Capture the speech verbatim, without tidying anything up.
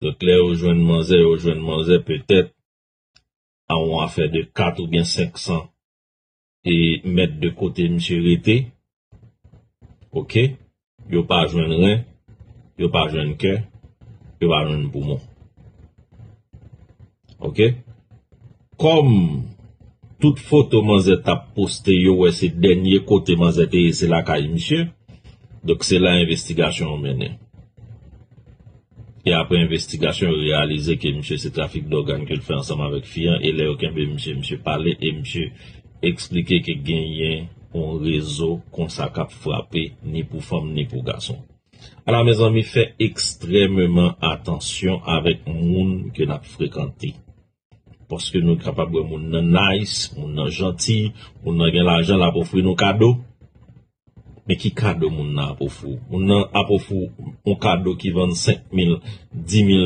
Donk, lè yo jwenn manzè, yo jwenn manzè petèt a yon afè de kat oubyen senk san e mèt de kote misye rete. Oke? Yo pa jwenn ren, yo pa jwenn kè, yo pa jwenn poumon. Oke? Kòm tout foto manzè t ap poste, yo wè se dènye kote manzè te ye, se lakay misye. Donk, se la envestigasyon an mennen. E apre envestigasyon, yo reyalize ke misye se trafik dògàn ke l fè ansanm avèk fi an. E lè yo kenbe misye, misye pale e misye eksplike ke genyen yon rezo konsa k ap frape ni pou fanm ni pou gason. Ala, mezanmi, fè ekstrèmeman atansyon avèk moun ke n ap frekante. Paske nou kapab wè moun nan nice, moun nan janti, moun nan gen lajan, l ap ofri nou kado. Men ki kado moun nan ap ofri w? Moun nan ap ofri w yon kado ki vann senk mil, di mil